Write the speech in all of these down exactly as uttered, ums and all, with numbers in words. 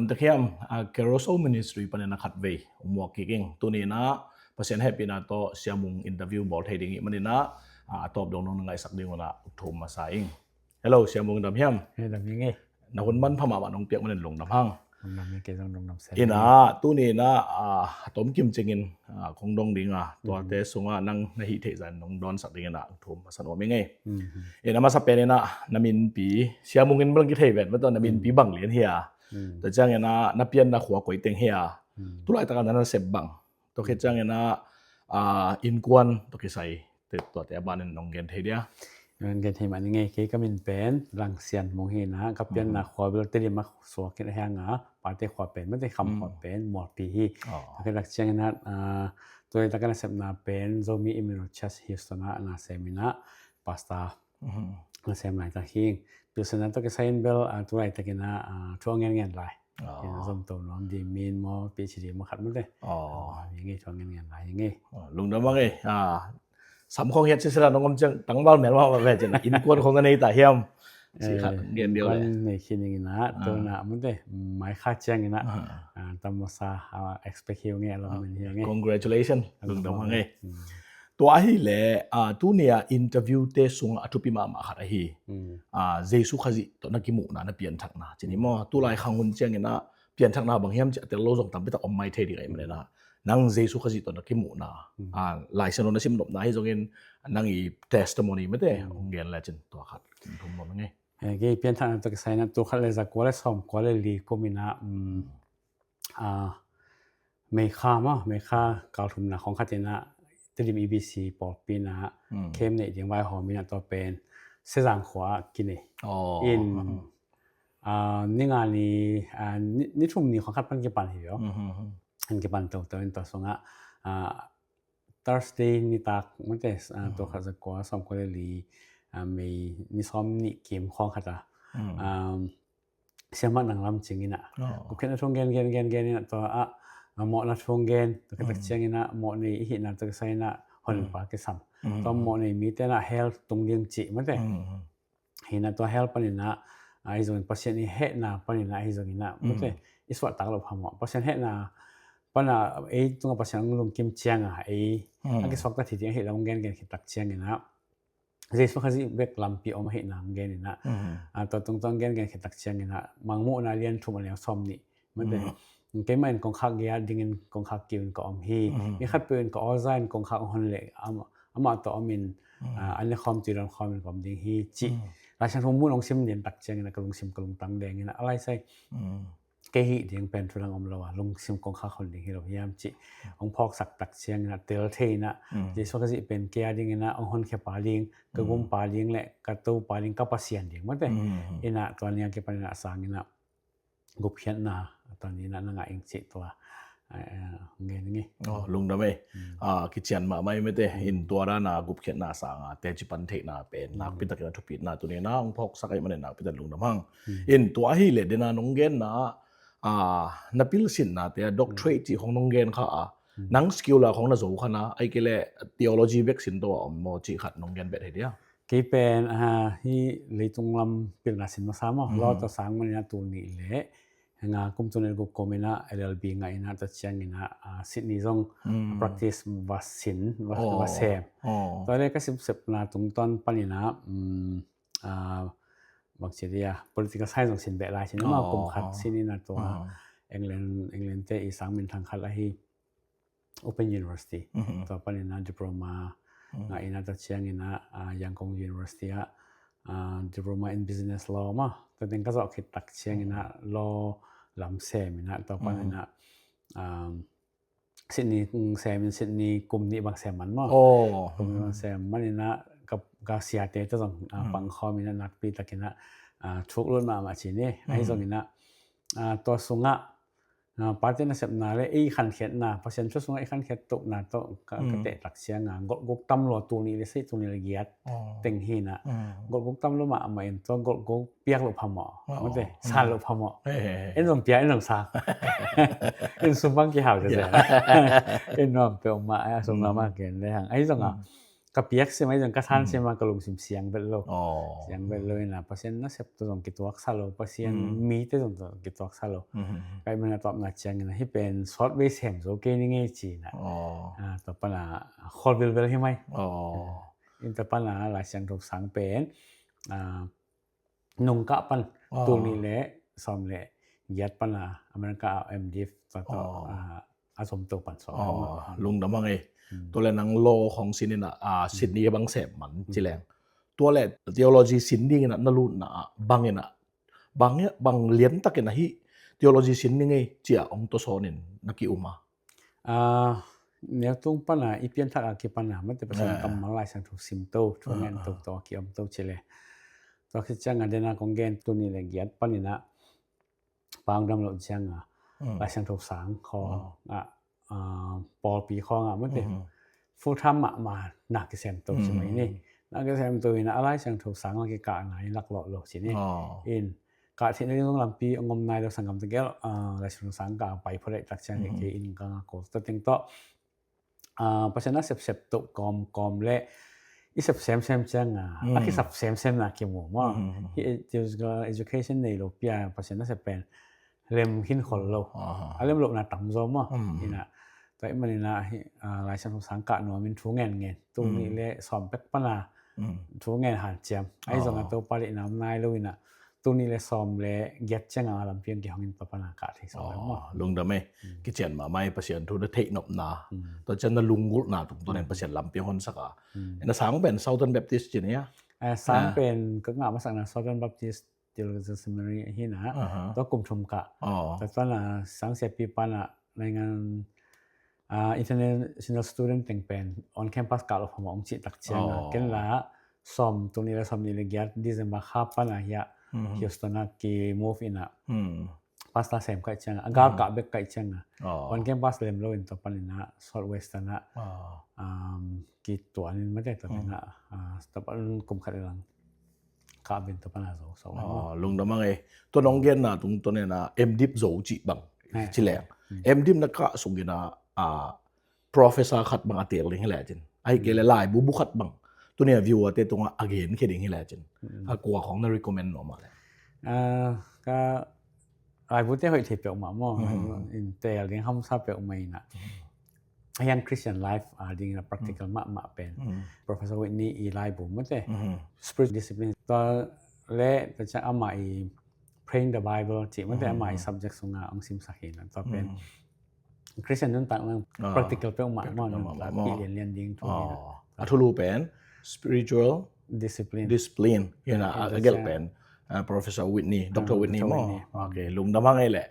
Takhiam, a Keroso Ministry panin a khatvei hong muak kik ing. Tuni in ah Pasian hehpihna tawh Sia Mung interview bawl thei ding ih manin ah, a tawp dongdong na ngaihsak ding un ah thum masa ing. Hello, Sia Mung, dam hiam? Hei, dam ing ei. Na hun manpha mahmah nong piak manin lungdam hang. Lungdam ing, kei zong lungdam se. In ah tuni in ah, a tomkim cingin, a kong dong ding a, tuate sungah nang na hih theih zah in nong dawnsak dingin ah thum masa nuam ing ei. In a masa pen in ah na minpi, Sia Mung in bang kithei ven, mataw na minpi bang lian hia? Tua ciangin ah na pianna khua koi teng hia? Tulaitak a na nasep bang, tua khit ciangin ah, a innkuan tawh kisai, tuate a banin nong gen thei dia? Nong gen thei mah ning ei. Kei ka min pen Lang Sian Mung hi in ah, ka pianna khua bel Tedim a suak in a hiang a, pate khua pen, mate, Kham khua pen Mualpi hi. Tua khit tak ciangin ah, a tulaitak a nasepna pen Zomi Emmanuel Church Houston ah nasem in ah pastor nasem laitak hi ing. Pilsinna tawh kisai in bel, a tulaitak in ah, a thu a ngen ngen lai. Zom to nuam di, min maw, PhD maw khat, mate. Hi ing ei, thu a ngen ngen lai hi ing ei. Lungdam hang ei. Sam khong hiat sisela nong om ciang tangval mel mah ve cin, innkuan khong na nei ta hiam? Ci khat gen diau le. Innkuan nei khin ing in ah, tua in ah, mate, mai kha ciangin ah, a tam masa, a expect hi ung ei, a lawm men hi ung ei. Congratulations. Lungdam hang ei. Tua ahih leh, a tuni a interview te sungah a thupi mahmah khat ahi, a Jesu Khazih tawh na kimuhna, na pianthakna cin hi maw? Tulai khang hun ciangin ah pianthakna bang hiam cih a tel lo zong tampi tak om mai thei ding ahih manin ah, nang Jesu Khazih tawh na kimuhna, a Lai Siangtho na sim nopna hi zongin, nang i testimony, mate, hong gen lecin tua khat thum nuam ing ei. Kei pianthakna tawh kisai in ah, tul khat le za kua le sawm kua le li kum in ah, a May kha maw, May kha kal thumna khawng khat in ah Tedim EBC pawlpi in ah camp neih ding vaihawm in ah, tua pen Sezang khua ah kinei. In, a ni nga ni, a ni, ni thum ni khawng khat pan kipan hi ve aw. An kipan toto in tua sungah, a Thursday nitak, mate, a tul khat za kua sawm kua le li, a May ni sawm nih kim khawng khat ah, a Siamah Nang Lam Cing in ah gupkhiatna thu gen gen gen gen in ah, tua ah, a mawhna thu gen, tua khit tak ciangin ah mawh nei i hihna tawh kisai in ah honpa kisam. Tua mawh nei mite in ah hell tung ding cih, mate. Hi in ah tua hell panin ah, ahi zongin Pasian i hehna panin ah, ahi zongin ah, mate, i suahtak loh phamawh. Pasian hehna pan ah ei tungah Pasian hong lungkim ciang a, ei a kisuakta thei ding ahih lam hong gengen khit tak ciangin ah, Jesu Khazih bek lampi om ahihna hong gen in ah, a tua tungtawn gengen khit tak ciangin ah, Mangmuhna lian thum a neu sawm nih, mate, keimah in kongkhak gei-ah dingin kongkhak kiu in ka om hi. Mi khatpeuh in ka awza in kongkhak hong hon leh, amah, amah tawh om in, a ne khawm, tui dawn khawm in ka om ding hi, cih Lai Siangtho mun hong sim lian tak ciangin ah ka lungsim ka lungtang deng in ah, a lai sai kei hih ding pen thu dang om lo a, lungsim kongkhak hon ding hi lo hiam cih hong phawksak tak ciangin ah, tel thei in ah, Jesu Khazih pen kei a dingin ah hong honkhia pa ding, ka gumpa ding le ka Topa ding, ka Pasian ding, mate. In ah tua ni a kipan in ah a sangin ah gupkhiatna tua ni in ah na ngah ing cih tua, a, a, gen ing ei. Aw, lungdam ei. A, kician mahmah ei, mate. In tua dan a gupkhiatna sang a teci pan theihna pen nakpi takin a thupitna tuni in ah hong phawksak ahih manin nakpi takin lungdam hang. In tua ahih leh den a nong genna, a, na pilsinnate a doctorate cih khong nong gen kha a, nang secular khong na zo kha na, ahih kei leh theology bek sin to a om maw cih khat nong gen beh thei dia? Kei pen, a, hih leitung lam pilna sin masa maw, law tawh sang manin ah tul nih le nga, kum tul nih le guk kum in ah LLB ngah in ah, tua ciangin ah, a, Sydney zong practice va sin, va, va sem. Tua le ka sipsepna tungtawn panin ah, um, a, bangci dia, political science zong sin beh lai cin maw, kum khat sin in ah tua England, England te i sang minthang khat ahi Open University. Tua panin ah diploma ngah in ah, tua ciangin ah, a, Yangon University ah, a, diploma in business law maw. Tua teng ka zawh khit tak ciangin ah law lam sem in ah, tua panin ah, um, Sydney, mm, sem in Sydney kum nih bang sem man maw. Kum nih bang sem man in ah ka, ka siate tawh zong, a, pang khawm in ah nakpi takin ah, a, thuk lut mahmah cin ei. Ahi zongin ah, a, tua sungah, a, pate nasepna le ei khankhiatna, Pasian thu sungah i khankhiat tohna tawh ka, ka teh tak ciang a, golhguk tam lo, tul nih le sagih, tul nih le giat teng hi in ah. Golhguk tam lo mahmah in tua golhguk piak loh phamawh, mate, san loh phamawh. En zong pia, en zong sa. En sum bang kihau zia. En nuam peuhmah, a sum lam a gen le hang. Ahi zong a, ka piak sim ahi zong ka san sim a ka lungsim siang vet lo. Siang vet lo ina Pasian nasep tawh zong kituak sa lo, Pasian mite zong tawh kituak sa lo. Ka hih manin a tawpna ciangin a hih pen sawtvei sem zo kei ni ngei ci ina. Tua pana khawl vilvel hi mai. In tua pana Lai Siangtho sang pen nungkah pan tul nih le sawm le giat pana America a M.Div tua tawh a zomto pan sawm. Lungdam hang ei. Tua le nang law khong sin ina Sydney bang sem man ci leng, tua le theology sin ding ina na lutna ah bang ina bang bang lian takin a hih theology sin ding ei cia ong tawsawn in na ki um a? Neutung pana i pianthak a kipana mate Pasian kammal Lai Siangtho simto, thu ngen toto a ki-omto ci le. Tua khit cianga dena kong gen tul nih le giat pan ina pangdam loh cianga Lai Siangtho sang khawng ah pawlpi khawng ah mate full time mahmah na kisemto ci mai ni. Na kisemto ina a Lai Siangtho sang la kikahna in laklawh lo ci ni. In kah theihna ding zong lampi a ngom nai lo sanggam tegel Lai Siangtho sang kah pai phot aih tak ciang kei in kang a ko ta teng tawh Pasian a sepsep toh kawmkawm le i sep semsem cianga a kisap semsem na kimu maw? Hi theological education nei lo pia Pasian a sep pen lem khin khol lo. A lem lohna tam zaw maw? Ina tua i manina Lai Siangtho sang kah nuamin thu ngen ngen tul nih le sawm pek pana thu ngen hanciam ahi zong a Topa le inam nai lo ina tul nih le sawm le giat cianga lampi ang kihongin tua pana kah thei sawm maw? Lungdam ei. Kician mahmah ei Pasian thu na theih nopna tua cian na lunggulhna tungtawn in Pasian lampi ang honsak a. Na sang pen Southern Baptist ci ni a? Sang pen ka ngah masakna Southern Baptist Theological Seminary hi na tua kum thum kah. Tua tuana sang siapi pana naingan international student teng pen on campus kah lo phama ong cih tak cianga ken la sawm tul nih le sawm nih le giat December kha pana hiah Houston a ki move ina pastor sem kaih cianga a gal kah bek kaih cianga on campus lem lo in tua panina Southwestern a kituanin mate tua tengah tua pan kum khat ilang kah ben tua pana zo so. Lungdam hang ei. Tua nong genna tungtawn ina M.Div zo cih bang ci leng M.Div na kah sungina professor khat bang a tel ding hi lecin ahi kei le laibu bu khat bang tunia viewer te tungah a gen khia ding hi lecin a kua khong na recommend nuam a le? Ka laibu te hoih thei peuhmah maw? In tel ding hamsa peuhmah ina a hiang Christian life a dingina practical mahmah pen Professor Whitney i laibu mate Spiritual Discipline tua le tua ciang ama i Praying the Bible cih mate ama i subject sunga ong simsak hi na tua pen Christian nuntak nang practical peuhmah maw? Nuntak pi lianlian ding thu hi na. A thulu pen spiritual discipline. Discipline hi na a gelh pen Professor Whitney, Doctor Whitney maw? Okay, lungdam hang ei le.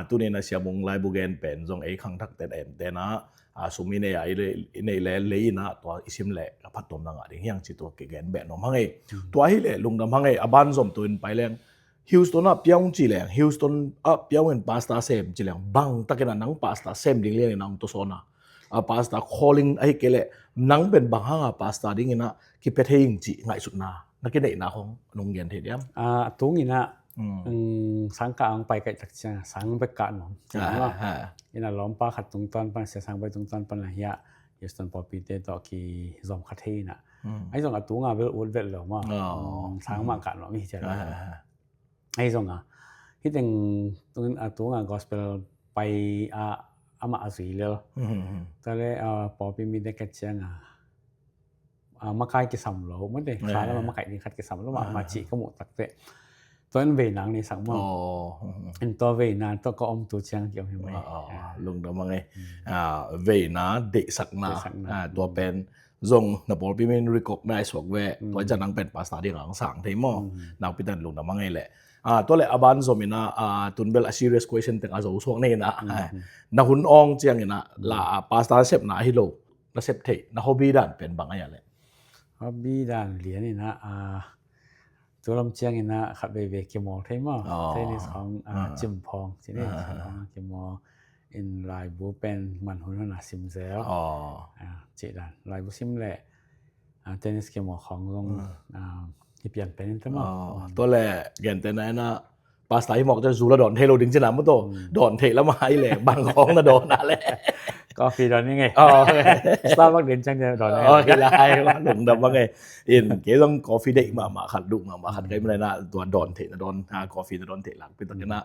Tuni na siamung laibu gen pen zong ei khangthak ten em tena sum i nei a i nei le lei ina tua i sim le a phattuamna ngah ding hiang ci tua kigen beh nuam hang ei. Tua hi le lungdam hang ei. A ban zom tuin pai leng Houston ah piang ci leng Houston ah piang in pastor sem ci leng bang takin a nang pastor sem ding lian in a ong tawsawn a a pastor calling ahi kei le nang pen bang hanga pastor dingina kipia thei ing cih ngaihsutna na kineihna khong nong gen thei diam? A tungina sang kah ang pai kaih tak cianga sang bek kah nuam ina lawmpa khat tungtawn pana sia sang pai tungtawn pana hiah Houston pawlpite tawh kizom kha thei ina ahi zong a tunga bel ut vet lo maw? Sang mah kah nuam hi cian ahi zonga hiteng a tunga gospel pai a amah a zui lel. Tale pawlpi mite khat cianga makai kisam lo mate kha lama makai ni khat kisam lo ma cih ka muh takte tua in vei nang ni sak maw? In tua vei nang tua ka om tu ciang ki om hi mai. Lungdam hang ei. Veina deihsakna tua pen zong na pawlpi min recognize suak ve tua i canang pen pastor ding ang sang thei maw? Nakpi tan lungdam hang ei le. Tua le a ban zom ina tunbel a serious question teng a zo suak nei ina na hun awng ciang ina la pastor sepna ahi lo na sep thei na hobby dan pen bang ahi a le? Hobby dan lian ina tulam ciang ina khat veivei kimawl thei maw? Tennis khong cimphawng cini kimawl in laibu pen man hun hun a sim zel. Cih dan laibu sim le tennis kimawl khong zong hi pian pen in te maw? Tua le gente na ina pastor hi mawk te zula dawn thei lo ding cina maw to dawn thei lama hi le bang khong na dawn a le? Coffee dawn ning ei. Starbucks den ciang dawn ning. Lungdam bang ei. In kei zong coffee deih mahmah khat, duh mahmah khat ka hih manin ah, tua dawn theih na dawn, coffee na dawn theih lak pi takin ah,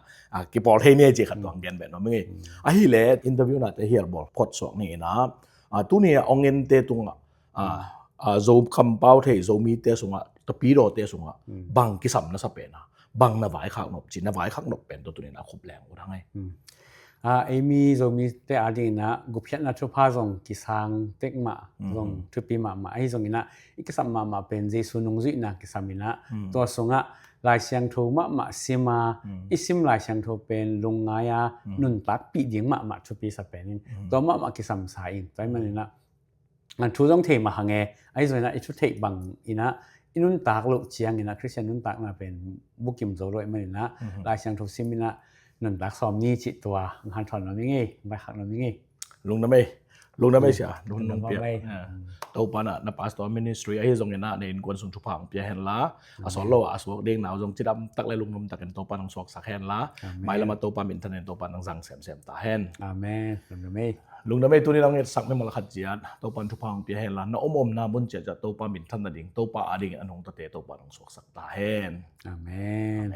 kipawl thei ni ei ci khat tuang gen beh nuam ing ei. Ahih leh interview nate hial bawl phot suak ning in ah, tuni a ong ente tungah, Zo kampau thei Zomite sungah, tapidawte sungah bang kisam na sa pen a, bang na vaikhak nop ci, na vaikhak nop pen tawh tuni in ah khup leng uh hang ei. Ei mi Zomite ading in ah gupkhiatna thupha zong kisang tek mah, zong thupi mahmah. Ahi zongin ah i kisam mahmah pen Jesu nungzuihna kisam in ah, tua sungah Lai Siangtho mahmah sim a, i sim Lai Siangtho pen lungngai a nuntakpih ding mahmah thupi sa pen in, tua mahmah kisam sa in. Tua ahih manin ah thu zong thei mah hang e, ahi zongin ah i thu theih bang in ah i nuntak loh ciangin ah Khristian nuntakna pen bukim zo lo ahih manin ah Lai Siangtho sim in ah nuntak sawm ni cih tua hanthawn nuam ing ei, vaikhak nuam ing ei. Lungdam ei. Lungdam ei sia. Lungdam piak. Topa in ah na pastor ministry ahi zongin ah na innkuan sung thupha hong pia hen la, a sawt lo ah a suak ding na uh zong cidam tak le lungdam takin Topa in hong suaksak hen la, mailam ah Topa minthan in Topa in hong zang semsem ta hen. Amen. Lungdam ei. Lungdam ei, tuni in hong etsak mimal khat ciat Topa in thupha hong pia hen la, na om omna mun ciatciat Topa minthan nading, Topa adingin a nungtate Topa in hong suaksak ta hen. Amen.